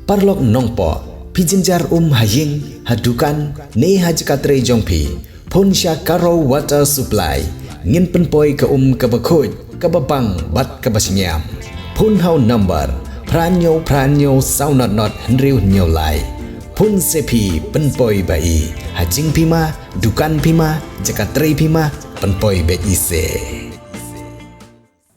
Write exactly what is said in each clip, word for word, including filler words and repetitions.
Paralok nongpoh, phi jynjar um ha ïing, ha dukan, ne ha jaka trei jong phi, phone sha Karo Water Supply. Ngin pynpoi ka um kaba khuid, kaba bang bad kaba shngiam. Phone ha u number phra hynñiew phra hynñiew saw not not hynriew hynñiew lai. Phone se phi, pynpoi ba-i. Ha jingphi ma, dukan phi ma, jaka trei phi ma, pynpoi beit i se.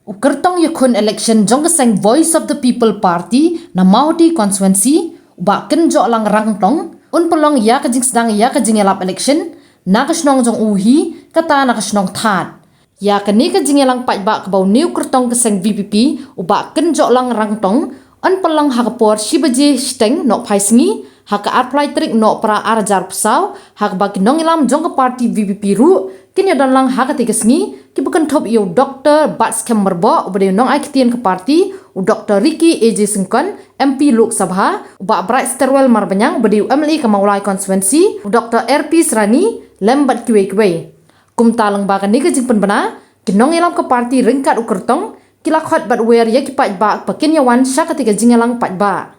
U kyrtong ïakhun election jong ka seng Voice of the People Party na Mawhati Constituency, u Bah Kynjohlang Rangtong, un pynlong ïa ka jingsdang ïa ka jingïalap election na ka shnong jong u hi, kata na ka shnong Thad. Ïa kane ka jingïalang paidbah kaba une u kyrtong ka seng V P P, u Bah Kynjohlang Rangtong, yn pynlong ha ka por shi baje shiteng nohphai sngi, ha ka arphew lai tarik Nohprah ar hajar arphew saw, ha kaba ki nongïalam jong ka party V P P ruh kin ïadon lang ha katei ka sngi, kiba kynthup ïa u Doktor Batskhem Myrboh, uba dei u nongai ktien ka party, u Doktor Ricky A J Syngkon, M P Lok Sabha, u Bah Brightstarwell Marbaniang, uba dei u M L A ka Mawlai Constituency, u Doktor R P Syrani, lem bad kiwei kiwei. Kumta lyngba kane ka jingpynbna, ki nongïalam ka party ryngkat u kyrtong, ki la khot bad wer ïa ki paidbah ba kin ïawan sha katei ka jingïalang paidbah.